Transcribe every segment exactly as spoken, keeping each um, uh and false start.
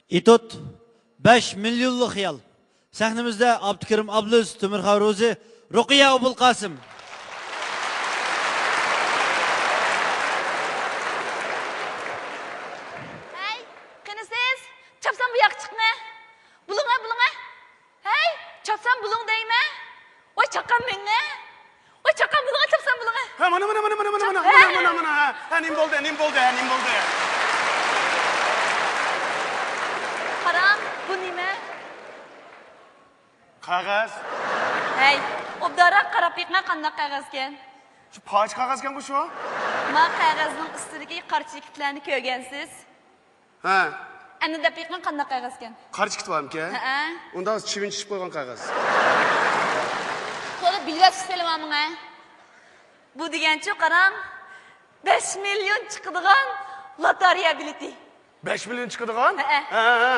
ئېتوت، بەش مىليونلۇق خىيال. سەھنىمىزدە ئابدۇكېرىم ئابلىز، تۆمۈرخان روزى، رۇقىيە ئوبۇلقاسىم. ھەي، قېنى سىز؟ چاپسان بۇ ياققا چىقىڭە. بولۇڭە، بولۇڭە. ھەي، چاپسان بولۇڭ دەيمەن. ۋاي چاققان مېڭە. ۋاي چاققان بولۇڭە، چاپسان بولۇڭە. ھە، مانا، مانا، مانا، ھە، ھە، نېمە بولدى، نېمە بولدى، ھە، نېمە بولدى؟ قاراڭ، بۇ نېمە؟ قەغەز. ھەي، ئوبدانراق قاراپ بېقىڭە، قانداق قەغەزكەن. شۇ پاچە قەغەزكەنغۇ شۇ. ما قەغەزنىڭ ئۈستىدىكى قارا چېكىتلەرنى كۆرگەنسىز؟ ھە. ئەمدى دەپ بېقىڭ، قانداق قەغەزكەن؟ قارا چېكىت بارمىكەن؟ ھەئە. ئۇنداق چىۋىن چۈشۈپ قويغان قەغەز. تولا بىلۋەتسە سېلىۋالمىڭە. بۇ دېگەنچۇ، قاراڭ، بەش مىليون چىقىدىغان لاتارىيە بېلىتى. بەش مىليون چىقىدىغان؟ ھەئە. ھە، ھە، ھە.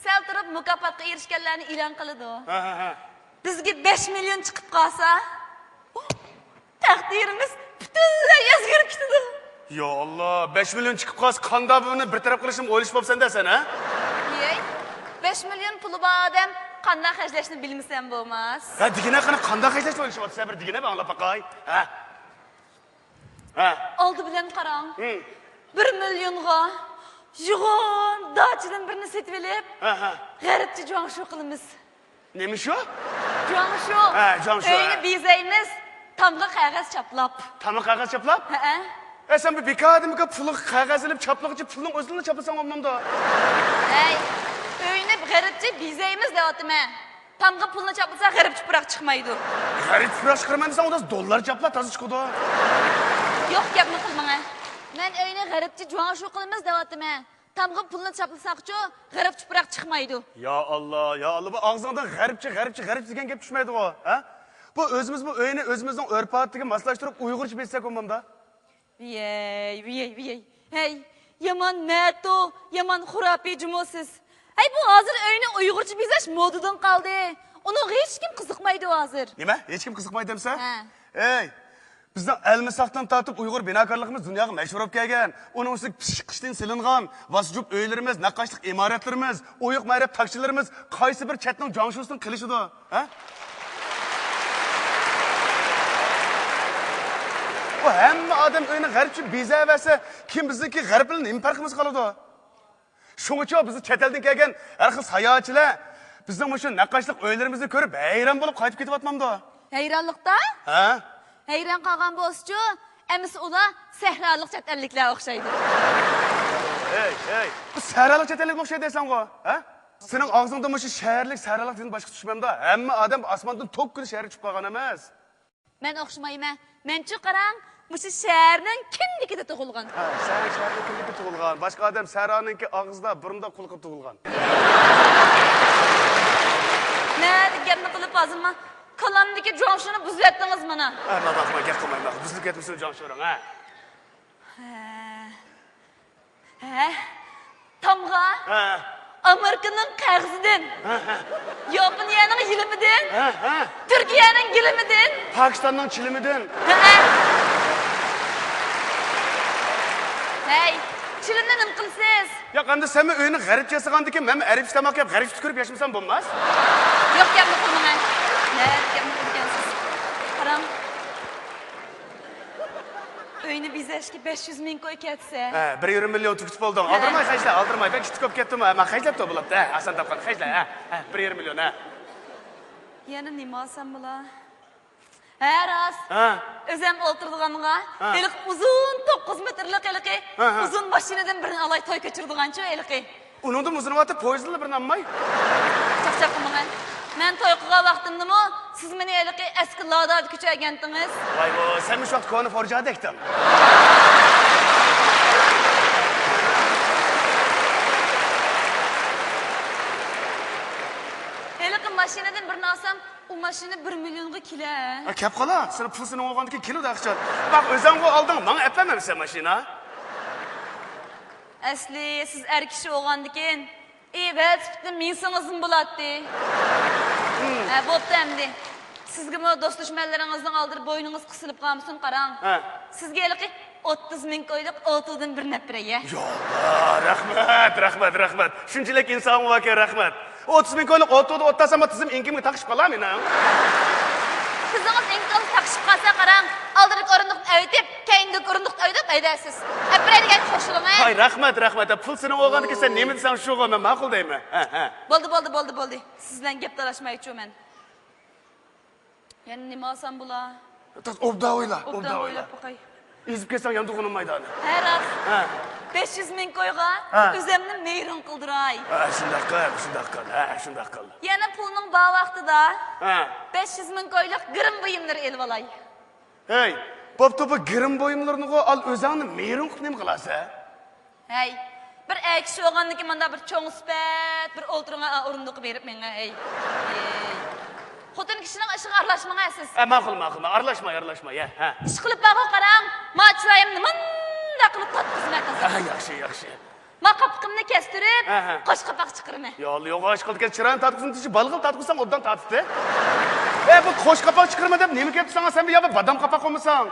سەل تۇرۇپ مۇكاپاتقا ئېرىشكەنلەرنى ئېلان قىلىدۇ. ھە، ھە، ھە. بىزگە بەش مىليون چىقىپ قالسا، تەقدىرىمىز پۈتۈنلەي ئۆزگىرىپ كېتىدۇ. يا ئاللا، بەش مىليون چىقىپ قالسا، قانداق بىرنى بىر تەرەپ قىلىشنى ئويلىشىپ بوپسەن-دە سەن، ھە؟ يەي، بەش مىليون پۇلى بار ئادەم قانداق خەجلەشنى بىلمىسەم بولماس. ھە، دېگىنە، قانا، قانداق خەجلەشنى ئويلىشىۋاتىسەن، بىر دېگىنە، مەن ئاڭلاپ باقاي. ھە؟ ھە. ئالدى بىلەن قاراڭ. ھىم. بىر مىليونغا يوغان داچىدىن بىرنى سېتىۋېلىپ، ھە، ھە، غەربچە جۇاڭشۇ قىلىمىز. نېمە شۇ؟ جۇاڭشۇ. ھە، جۇاڭشۇ، ئۆينى، ھە، بېزەيمىز، تامغا قەغەز چاپلاپ. تامغا قەغەز چاپلاپ؟ ھەئە. ئە، سەن بۇ بىكاردىن بىكار پۇلغا قەغەز ئېلىپ چاپلىغۇچە پۇلنىڭ ئۆزىنىلا چاپلىساڭ بولمامدۇ؟ ھەي، ئۆينى غەربچە بېزەيمىز دەۋاتىمەن. تامغا پۇلنى چاپلىسا غەرب تۇپراق چىقمايدۇ. غەرب تۇپراق چىقىرىمەن دېسەڭ، ئۇدا دوللار چاپلا تازا چىقىدۇ. يوق گەپنى قىلماڭە. مەن ئۆينى غەربچە جۇاڭشۇ قىلىمىز دەۋاتىمەن. تامغا پۇلنى چاپلىساقچۇ، غەرب تۇپراق چىقمايدۇ. يا ئاللا، يا ئاللا، بۇ ئاغزىڭدىن غەربچە، غەربچە، غەربچە دېگەن گەپ چۈشمەيدىغۇ، ھە؟ بۇ ئۆزىمىز بۇ ئۆينى ئۆزىمىزنىڭ ئۆرپ-ئادىتىگە ماسلاشتۇرۇپ ئۇيغۇرچە بېزىسەك بولمامدا؟ ۋىيەي، ۋىيەي، ۋىيەي. ھەي، يامان مەتۇ، يامان خۇراپىي جۇمۇ سىز. ھەي، بۇ ھازىر ئۆينى ئۇيغۇرچە بېزەش مودىدىن قالدى. ئۇنىڭغا ھېچكىم قىزىقمايدۇ ھازىر. نېمە؟ ھېچكىم قىزىقمايدۇ دېمىسە؟ ھە. ئەي، بىزنىڭ ئەلمىساقتىن تارتىپ ئۇيغۇر بىناكارلىقىمىز دۇنياغا مەشھۇر بولۇپ كەلگەن. ئۇنىڭ ئۈستىگە پىششىق قىشتىن سېلىنغان، ۋاسجۇپ ئۆيلىرىمىز، نەققاشلىق ئىمارەتلىرىمىز، ئويۇق مەرەپ تاكچىلىرىمىز قايسى بىر چەتنىڭ جۇاڭشۇسىدىن قېلىشىدۇ؟ ھە؟ بۇ ھەممە ئادەم ئۆيىنى غەربچە بېزەۋەرسە، كېيىن بىزنىڭكى غەرب بىلەن نېمە پەرقىمىز قالىدۇ؟ شۇڭىچۇ بىزنىڭ چەت ئەلدىن كەلگەن ھەر خىل ساياھەتچىلەر بىزنىڭ مۇشۇ نەققاشلىق ئۆيلىرىمىزنى كۆرۈپ ھەيران بولۇپ قايتىپ كېتىۋاتمامدۇ؟ ھەيرانلىقتا؟ ھە؟ ھەيران قالغان بولسىچۇ، ئەمىسە ئۇلار سەھرالىق چەت ئەللىكلەر ئوخشايدۇ. ھەي، ھەي، بۇ سەھرالىق چەت ئەللىكمۇ ئوخشايدۇ دەيسەنغۇ، ھە؟ سېنىڭ ئاغزىڭدا مۇشۇ شەھەرلىك، سەھرالىق دېگەن باشقا چۈشمەمدۇ؟ ھەممە ئادەم ئاسماندىن توك كۈنى شەھەرگە چۈشۈپ قالغان ئەمەس. مەن ئوخشىمايمەن. مەنچۇ قاراڭ، مۇشۇ شەھەرنىڭ كىندىكىدە تۇغۇلغان. ھە، سەن شەھەرنىڭ كىندىكىدە تۇغۇلغان. باشقا ئادەم سەھرانىڭكى ئاغزىدا، بۇرنىدا، قۇلىقىدا تۇغۇلغان. نەدە گەپنى قىلىپ ھازىرما كالامدىكى جۇاڭشۇنى بۇزۇۋەتتىڭىز مانا. ھە، مانا، مانا، گەپ قىلمايمەن. بۇزۇلۇپ كەتمىسۇن جۇاڭشۇرۇڭ، ھە. ھە. ھە؟ تامغا؟ ھە. ئامېرىكىنىڭ قەغىزىدىن. ھە، ھە. ياپونىيەنىڭ يىلىمىدىن. ھە، ھە. تۈركىيەنىڭ گىلىمىدىن. پاكىستاننىڭ چىلىمىدىن. ھە. ھەي، چىلىمنى نېمە قىلىسىز؟ ياق، ئەمدى سەنمۇ ئۆينى غەربچە ياسىغاندىكىن، مەنمۇ ئەرەبچە تاماق يەپ، غەربچە تۈكۈرۈپ ياشىمىسام بولماس؟ يوق گەپنى قىلماڭ. نەدە گەپنى قىلىدىكەنسىز؟ قاراڭ. ئۆينى بېزەشكە بەش يۈز مىڭ كوي كەتسە. ھە، بىر يېرىم مىليون تۈگىتىپ بولدۇڭ. ھە. ئالدىرىماي خەجلە، ئالدىرىماي. بەك ئىتتىكوپ كەتتىمۇ؟ ھە، مەن خەجلەپتۇ بولۇپتۇ. ھە، ئاسان تاپقان خەجلە. ھە، ھە، بىر يېرىم مىليون، ھە. يەنە نېمە ئالسام بولا؟ ھە، راست. ھە. ئۆزۈم ئولتۇرىدىغانغا، ھە، ھېلىقى ئۇزۇن توققۇز مېتىرلىق ھېلىقى، ھە، ھە، ئۇزۇن ماشىنىدىن بىرنى ئالاي، توي كۆچۈرىدىغانچۇ ھېلىقى. ئۇنىڭدىن ئۇزۇنراق پويىزدىنلا بىرنى ئالماي؟ چاقچاق قىلمىغىن. مەن توي قىلغان ۋاقتىمدىمۇ سىز مېنى ھېلىقى ئەسكى لادادا كۆچۈرگەنتىڭىز. ۋاي بۇ، سەن مۇشۇ ۋاقىت كونا فورجادا ئىكەن. ھېلىقى ماشىنىدىن بىرنى ئالسام، ئۇ ماشىنا بىر مىليونغا كېلە. ھە، كەپ قالا. سېنىڭ پۇل سېنىڭ بولغاندىكىن كېلىدۇ ھەقىچان. باق، ئۆزۈڭغۇ ئالدىڭ، ماڭا ئەپەرمەمسەن ماشىنا. ئەسلى سىز ئەر كىشى بولغاندىكىن، ئى، ۋەلىسىپىتنى مىنسىڭىزمۇ بولاتتى. ھە، بوپتۇ ئەمدى. سىزگىمۇ دوست-دۈشمەنلىرىڭىزنىڭ ئالدىدا بوينىڭىز قىسىلىپ قالمىسۇن، قاراڭ. ھە. سىزگە ھېلىقى ئوتتۇز مىڭ كويلۇق ئالتۇندىن بىرنى ئەپ بېرەي، يە. يا ئاللا، رەھمەت. رەھمەت، رەھمەت. شۇنچىلىك ئىنسانىڭ باركەن، رەھمەت. ئوتتۇز مىڭ كويلۇق ئوتتۇرىدا ئولتۇرسام، تىزىم ئېڭىكىمگە تاقىشىپ قالا مېنىڭ. تىزىڭىز ئېڭىكىڭىزگە تاقىشىپ قالسا، قاراڭ، ئالدىدىكى ئورۇندۇقنى ئەۋېتىپ، كەينىدىكى ئورۇندۇقنى ئەۋېتىپ ھەيدەرسىز. ئەپ بېرەي دېگەن قوشۇلۇڭ، ھە؟ ھاي، رەھمەت، رەھمەت. پۇل سېنىڭ بولغاندىكىن، سەن نېمە دېسەڭ شۇغۇ، مەن ماقۇل دەيمەن. ھە، ھە. بولدى، بولدى، بولدى، بولدى. سىز بىلەن گەپ تالايمايچۇ مەن. يەنە نېمە ئالسام بولا؟ تاز ئوبدان ئويلا، ئوبدان ئوبدان ئويلا. ئويلاپ باقاي. ئېزىپ كەتسەڭ ياندۇرغىنىم مايدانى. ھە، راست. ھە. بەش يۈز مىڭ كويغا ھە. ئۆزۈمنى مەيرۇن قىلدۇراي. ھە، شۇنداق قىل، شۇنداق قىل، ھە، شۇنداق قىل. يەنە پۇلنىڭ بار ۋاقتىدا ھە. بەش يۈز مىڭ كويلۇق گىرىم بۇيۇملىرى ئېلىۋالاي. ھەي، بوپتۇ، بۇ گىرىم بۇيۇملىرىنىغۇ ئال، ئۆزۈڭنى مەيرۇن قىلىپ نېمە قىلارسەن؟ ھەي، بىر ئەر كىشى بولغاندىن كېيىن مانداق بىر چوڭ سۈپەت، بىر ئولتۇرغان ئورۇندۇققا بېرىپ مېڭە، ھەي. ھەي. خوتۇن كىشىنىڭ ئىشىغا ئارىلاشماڭ، ھە، سىز. ھە، ماقۇل، ماقۇل، ماقۇل. ئارىلاشماي، ئارىلاشماي، ھە، ھە. ئىشقىلىپ بارغۇ قاراڭ، ما چىرايىمنى مۇنداق قىلىپ تارتقۇزىمەن، تازا. ھە، ياخشى، ياخشى. ما قاپىقىمنى كەستۈرۈپ، ھە، ھە. قوش قاپاق چىقىرىمەن. يا ئاللا، يوغان ئىشقىلىپ كەتكەن چىراينى تارتقۇزۇپ تېشى بالغىل تارتقۇزساڭ ئوبدان تارتتى. ئە، بۇ قوش قاپاق چىقىرىمەن دەپ نېمە كەپتۇ ساڭا؟ سەن بۇ يا بىر بادام قاپاق بولمىساڭ.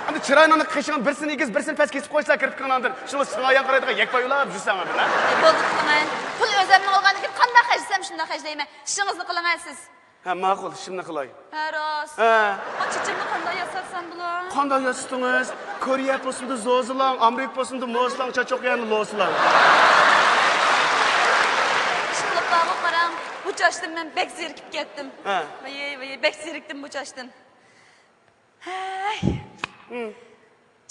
ئەمدى چىراينىڭ قېشىڭ بىرسىنى ئېگىز، بىرسىنى پەس كېسىپ قويسىلا كىرپىكىڭنى ئاندىن. شۇڭا ساڭا يان قارايدىغان يەكپار يولاپ يۈرسەڭ ئاندىن، ھە؟ ئە، بولدى، قىلىمەن. پۇل ئۆزۈمنىڭ بولغاندىكىن قانداق خەجلىسەم شۇنداق خەجلەيمەن. ئىشىڭىزنى قىلىڭ، ھە، سىز. ھە، ماقۇل، ئىشىمنى قىلاي. ھە، راست. ھە. ما چېچىمنى قانداق ياساتسام بولا؟ قانداق ياسىتىڭىز؟ كورېيە بولسىمۇ زوزىلاڭ، ئامېرىكا بولسىمۇ موسلاڭ، چاچوق يەرنى لوسىلاڭ. ئىشقىلىپ بارغۇ قاراڭ، بۇ چاچتىن مەن بەك زېرىكىپ كەتتىم. ھە. ۋاي، ۋاي، بەك زېرىكتىم بۇ چاچتىن. ھەي. ھىم.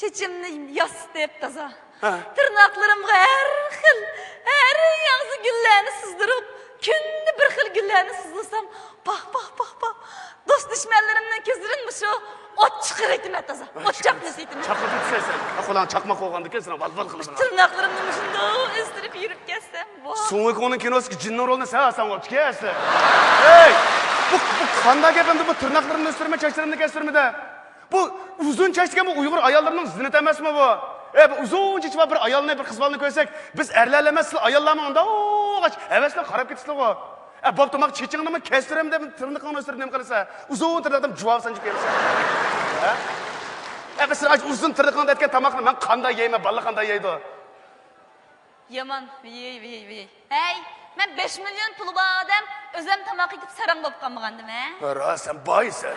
چېچىمنى ياسىتىپ تازا. ھە. تىرناقلىرىمغا ھەر خىل، ھەر ياڭزا گۈللەرنى سىزدۇرۇپ، كۈندە بىر خىل گۈللەرنى سىزدۇرسام، پاھ، پاھ، پاھ، پاھ. دوست-دۈشمەنلىرىمنىڭ كۆزلىرىدىن مۇشۇ ئوت چىقىرىۋېتىمەن تازا. ئوت چاقنىتىۋېتىمەن. چاقنىتىپ چۈشەرسەن. قولۇڭ چاقماق بولغاندىكىن سېنىڭ ۋال-ۋال قىلىدىغان. تىرناقلىرىمنى مۇشۇنداق ئۆستۈرۈپ يۈرۈپ كەتسەم، ۋاھ. سۇڭ ۋۇكۇڭنىڭ كىنوسىدىكى جىننىڭ رولىنى سەن ئالساڭ بوپتىكەن ئەسلى. ھەي! بۇ، بۇ قانداق گەپ ئەمدى بۇ تىرناقلىرىمنى ئۆستۈرىمەن، چاچلىرىمنى كەستۈرىمەن دەپ؟ بۇ ئۇزۇن چاچ دېگەن بۇ ئۇيغۇر ئاياللىرىنىڭ زىننىتى ئەمەسمۇ بۇ؟ ئە، بۇ ئۇزۇن چېچى بار بىر ئايالنى، بىر قىز بالىنى كۆرسەك، بىز ئەرلەر ئەمەس، سىلەر ئاياللارمۇ ئۇنداق ھەۋەس بىلەن قاراپ كېتىسىلەرغۇ. ئە، بوپتۇ، ماڭا چېچىڭنىمۇ كەستۈرەم دەپ تىرنىقىڭنى ئۆستۈرۈپ نېمە قىلىسەن؟ ئۇزۇن تىرناقتىن جۇۋاۋ سانجىپ كېلىسەن. ھە؟ ئە، بىز سىلەر ئۇزۇن تىرنىقىڭدا ئەتكەن تاماقنى مەن قانداق يەيمەن، بالىلار قانداق يەيدۇ؟ يامان، ۋىي، ۋىي، ۋىي. ھەي، مەن بەش مىليون پۇلى بار ئادەم، ئۆزۈم تاماق ئېتىپ ساراڭ بولۇپ قالمىغاندىم، ھە؟ راست، سەن بايسەن.